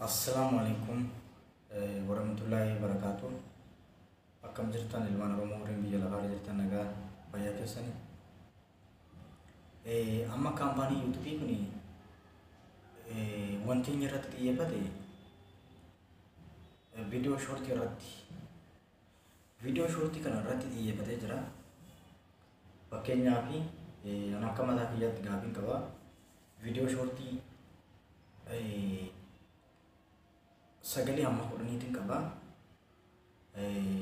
Assalaamu alaikum warahmatullaahi wabarakaatuh. Akkam jirtan ilmaan Oromoo warreen biyya lafaarra jirtan, nagaa fayyaa keessanii? Amma kaampaanii yuutuubii kun wanti inni irratti xiyyeeffate viidiyoo shoortii irratti, viidiyoo shoortii kana irratti xiyyeeffatee jira. Fakkeenyaaf, ani akka mataa kiyyaatti gaafiin qaba. Viidiyoo shoortii sagalee hamma 10iitiin qaba.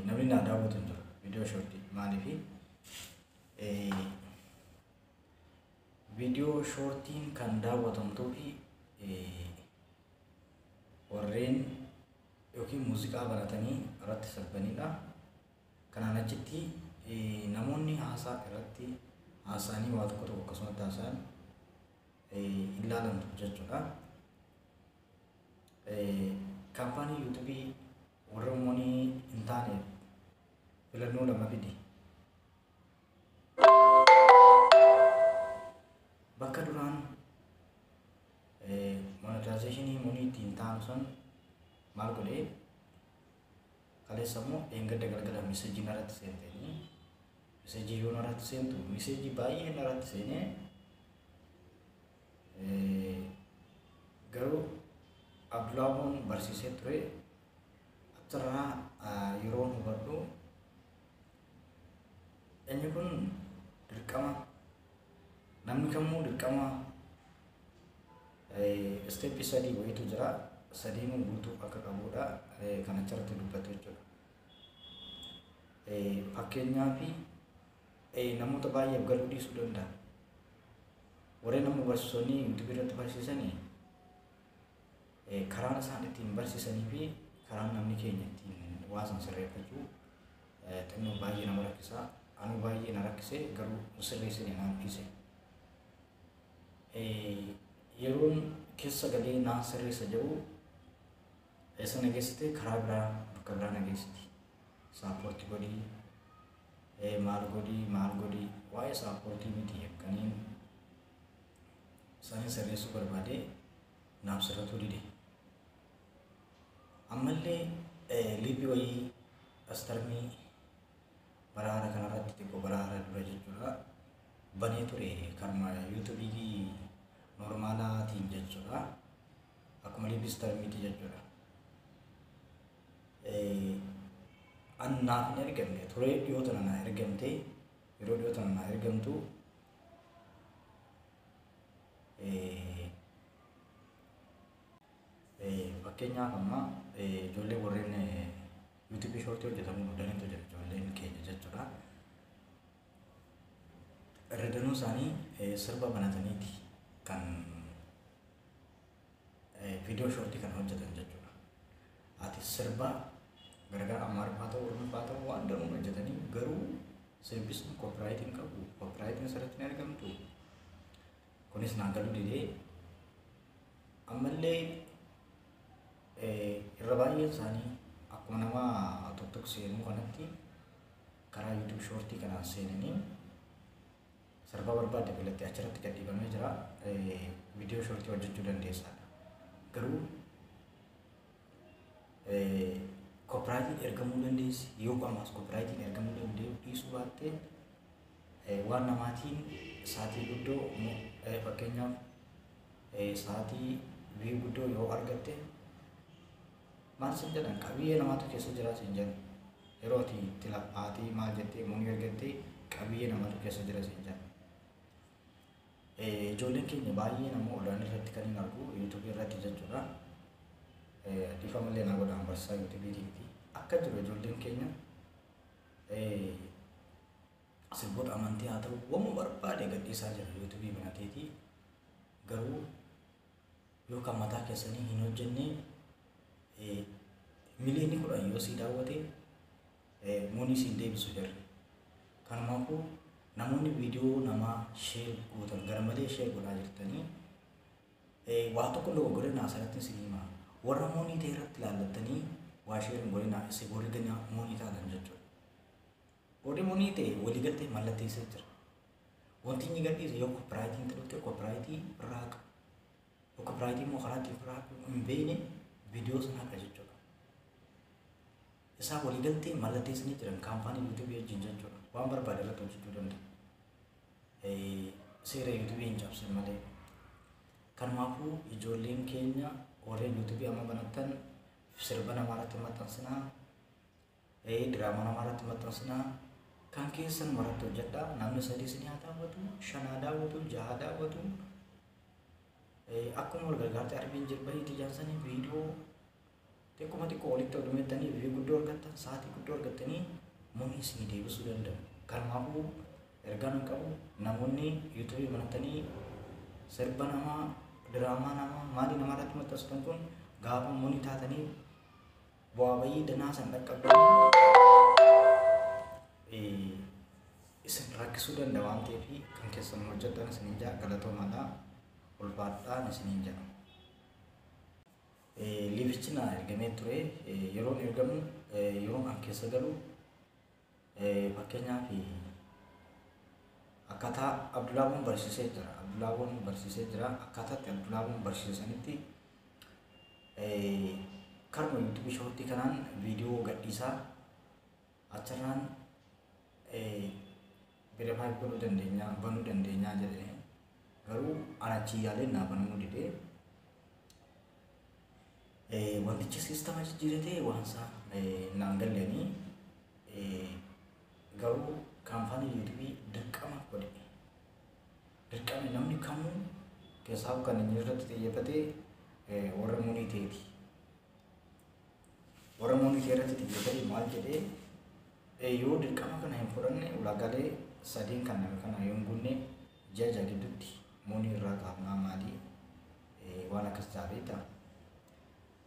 Namni naa daawwatu hin jiru viidiyoo shoortii. Maaliifi? Viidiyoo shoortiin kan daawwatamtuu fi warreen yookiin muuziqaa baratanii irratti sirbanidha. Kanaan achitti namoonni haasaa irratti haasa'anii waa tokko tokko akkasumatti haasa'an hin ilaalamtu jechuudha. Kaampaanii yuutuubii warra monii hin taaneef filannoo lama fide. Bakka duraan monetaayizeeshinii monii ittiin taanu san maal godhee, kaleessa immoo dheengadda galgala miseejii narratti seentanii, miseejii yoo narratti seentu, miseejii baay'ee narratti seenee, garuu Abdulaaboon barsiisee ture achirraa yeroon hubadhu, inni kun dirqama namni kamuu dirqama isteeppii sadii wayiitu jira, sadiinuu guutuu akka qabudha kan achirratti dubbatu jechuudha. Fakkeenyaaf, namoota baay'eef galuu dhiisuu danda'a. Warreen amma barsiisonni yuutuubii irratti barsiisanii karaan isaan ittiin barsiisanii fi karaan namni keenya ittiin waa san sirreeffachuu xinnoo baay'ee nama rakkisa. Anuu baay'ee na rakkise, garuu sirreessine naan dhiise. Yeroon keessa galee naan sirreessa jedhu eessa na geessite? Karaa biraa, bakka biraa na geessiti. Saappoortii godhii, maal godhii, maal godhii, waa'ee saappoortii miti, akkaniin isaanii sirreessuu barbaade naaf sirratuu dide. Ammallee liippii wayii astarmii bara haaraa kanarratti, xiqqoo bara haaraa dura jechuudha, banee ture karma yuutuubii normaalaatiin jechuudha. Akkuma liippii astarmiiti jechuudha. An naaf hin ergamne ture, dhiyoo tana naa ergamte. Yeroo dhiyoo tana naa ergamtu fakkeenyaaf amma ijoollee warreen yuutuubii shoortii hojjetamuu danuutu jira, ijoolleen keenya jechuudha. Irra danuu isaanii sirba banataniiti kan viidiyoo shoortii kan hojjetan jechuudha. Ati sirba garagaraa Amaariffaa ta'uu, Oromoffaa ta'uu, waan danuun hojjetanii, garuu sirbi sun koopiraayitiin qabu, koopiraayitiin sirriitti hin argamtu. Kunis naa galuu didee. Ammallee irra baay'een isaanii akkuma nama tokko tokko seenuu kanatti karaa YouTube shoortii kanaan seenanii sirba barbaadde filattee achirratti gadhiifamee jira, viidiyoo shoortii hojjechuu dandeessaadha. Garuu koopiraayitiin ergamuu dandeessi, yoo ammas koopiraayitiin ergamuu danda'u dhiisuu baatte waan namaatiin sa'aatii guddoo, fakkeenyaaf sa'aatii view guddoo yoo argatte, maal sin jedhan, qabiyyee namaatu keessa jira sin jedhan. Yeroo ati itti lafaatii maal jettee monii argattee, qabiyyee namaatu keessa jira sin jedhan. Ijoolleen keenya baay'een ammoo online irratti kan hin argu yuutuubii irratti jechuudha. Dhiifama illee naa godhaan, barsiisaa yuutuubiitiiti. Akka jiru ijoolleen keenya sirboota amantii haa ta'u, wamma barbaade gadhiisaa jira yuutuubii banateeti. Garuu yoo kan mataa keessanii hin hojjenne, miliyoonni 10 yoo sii daawwate monii siin deebisu jarri. Kanumaafuu namoonni viidiyoo namaa share gootan, gara malee share godhaa jirtanii, waa tokko dogoggorina asirratti isin hima. Warra monii ta'e irratti ilaallattanii waa share hin godhinaa, isin warri gana monii taatan jechuudha. Warri monii ta'e waliigaltee mallatteessee jira. Wanti inni gadhiise yoo koopiraayitiin ta'utti koopiraayitii irraa haqa. Yoo koopiraayitii immoo karaa ittiin irraa haqu hin beekne viidiyoo sana haqa jechuudha. Isaa waliigaltee mallatteessanii jiran kaampaanii yuutuubii wajjin jechuudha. Waan barbaade irratti hojjechuu danda'a. Seera yuutuubii hin cabsin malee. Kanumaafuu ijoolleen keenya warreen yuutuubii amma banattan sirba namaa irratti maxxansinaa, diraamaa namaa irratti maxxansinaa, kan keessan irratti hojjedhaa. Namni 3 isin haa daawwatu, 5 haa daawwatu, 6 haa daawwatu. Akkuma wal gargaartee arbiin jilba hiitii jaansanii viidiyoo xiqquma xiqqoo walitti odumettanii viidiyoo guddoo argattan, sa'aatii guddoo argattanii monii isinii deebisuu danda'u. Kanumaafuu ergaan hin qabu namoonni yuutuubii banatanii sirba namaa, diraamaa namaa, maalii namaa irratti maxxansitan kun gaafa monii taatanii bu'aa bayii danaa san dhaqqabdan isin rakkisuu danda'a waan ta'eef kan keessan hojjetan isiniin jaa galatoomaadha, ulfaadhaan isiniin jedha. Liivichi na ergamee ture yeroon ergamu yeroon an keessa galu fakkeenyaaf akkaataa Abdulaaboon barsiisee jira. Abdulaaboon barsiisee jira. Akkaataa itti Abdulaaboon barsiisanitti karuma yuutuubii shoortii kanaan viidiyoo gadhiisaa achirraan verify godhuu dandeenya, banuu dandeenya jedhee garuu an achi yaaleen naa banamuu didee. Wantichi siistama jijjiiratee waan isaa naan galleeni garuu kaampaanii yuutuubii dirqama godhe. Dirqama namni kamuu keessaa kan inni irratti xiyyeeffate warra monii ta'eeti. Warra monii ta'e irratti xiyyeeffate maal jedhee yoo dirqama kana hin fudhanne ulaagaalee 3 kan nama kana yoo hin guunne ji'a 6 gidduutti monii irraa kaafnaa maalii waan akkas taatee ta'a.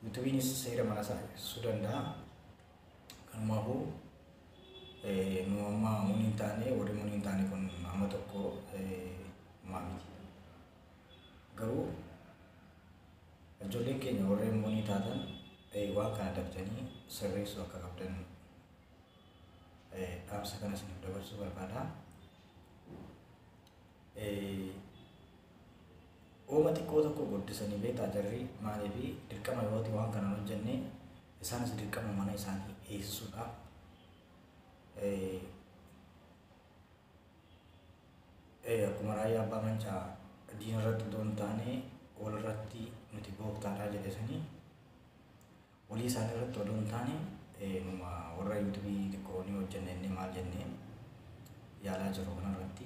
Yuutuubiinis seera mana isaa ibsuu danda'a. Kanumaafuu nu amma monii hin taane warri monii hin taane kun amma tokko maa miti. Garuu ijoolleen keenya warreen monii taatan waan kana daftanii sirreessuu akka qabdan dhaamsa kana isiniif dabarsuu barbaada. Ooma xiqqoo tokko guddisanii beektaa jarri maaliif dirqama yoo ta'e waan kana hojjenne isaanis dirqama mana isaanii eegsisuudhaaf akkuma raayyaa abbaa mancaa diina irratti otoo hin taane wal irratti nuti gooftaadhaa jedhesanii walii isaanii irratti otoo hin taane numa warra yuutuubii xiqqoo ni hojjenne inni maal jennee yaalaa jiru kanarratti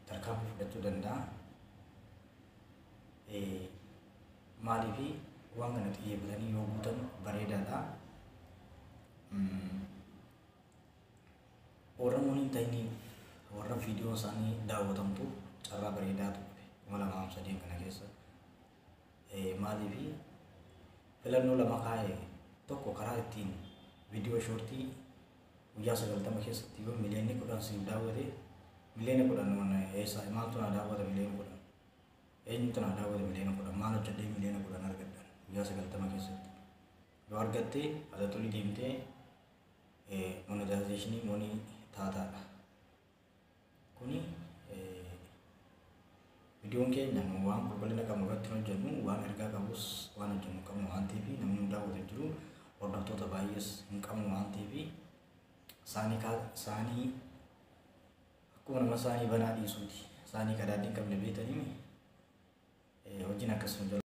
tarkaanfii fudhachuu danda'a. Maaliif waan kana xiyyeeffatanii yoo guutan bareedaadha. Warra monii hin ta'inii warra viidiyoon isaanii daawwatamtu carraa bareedaatu dhufe 2003 kana keessa. Maaliif filannoo 2 kaa'e tokko karaa ittiin viidiyoo shoortii guyyaa 90 keessatti yoo miliyoonni 10 siif daawwate miliyoona 10 eessa maaltu na daawwata miliyoona 10 eenyutu na daawwate miliyoona 10 maal hojjedhee miliyoona 10 argadhan guyyaa 90 keessatti yoo argatte adatolii deemtee monetization monii taataadha. Kuni viidiyoon keenya nu waan qulqullina qabnu irratti hojjennu waan ergaa qabus waan hojjennu qabnu waan ta'eef namni nu daawwatu jiru hordoftoota baay'ees hin qabnu waan ta'eef saanii akkuma nama saanii banaa dhiisuuti. Saanii qadaaddi hin qabne beetanii hojiin akkasuma jala.